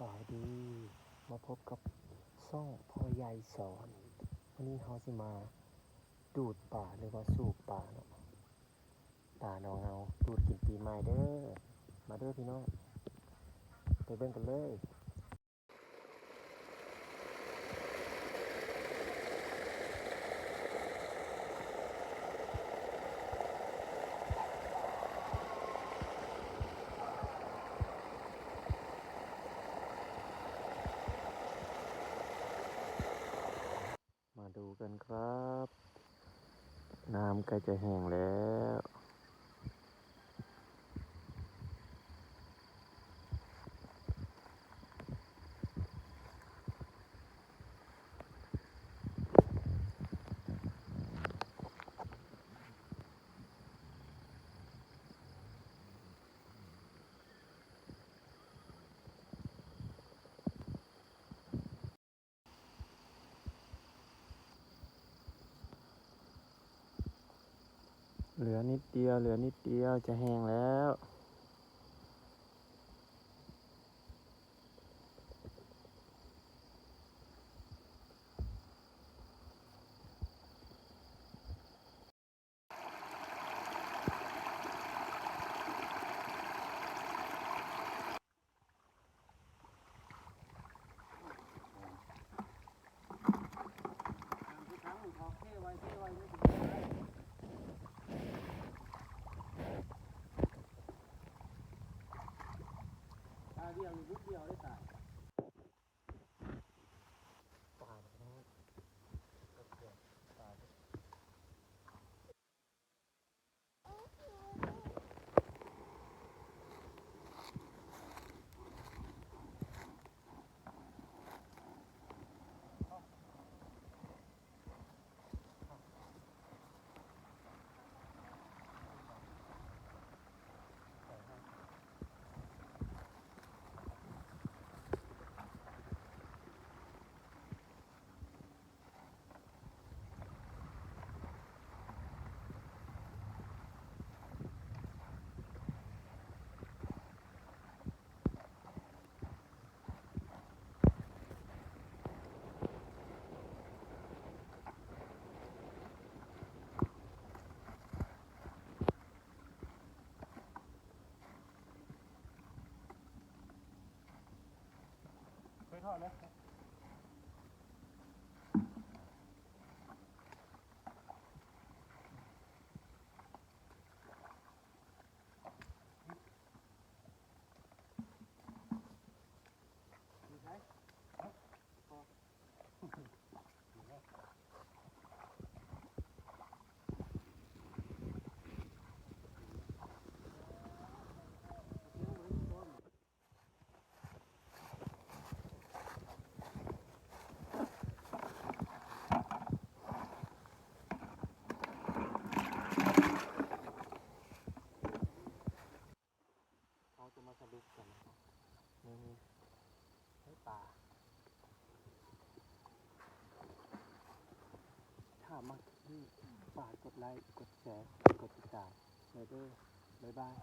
ສະບາຍດີ ມາພົບກັບຊ່ອງພໍ່ໃຫຍ່ສອນ. ມື້ນີ້ເຮົາຊິມາດູດປາ ຫຼືວ່າສູບປາເນາະ, ປາໜອງເຮົາດູດກິນປີໃໝ່ເດີ້. ມາເດີ້ພີ່ນ້ອງ ໄປເບິ່ງກັນເລີຍ. ມາດູກັນຄັບ ນ້ຳໃກ້ຈະແຫ້ງແລ້ວ. ເຫຼືອນິດດຽວ ເຫຼືອນິດດຽວຈະແຫ້ງແລ້ວ. ຕາດຽວນີ້ ບຸດດຽວໄດ້ຕາຍ. ເຄີຍທອດເລີຍ. ເຮົາຈະມາສະຫຼຸບກັນມື້ນີ້ ໄດ້ປາ. ຖ້າມັກທີ່ ຝາກກົດໄລ້ ກົດແຊ ກົດຕິດຕາມແດ່ເດີ້. ບາຍບາຍ.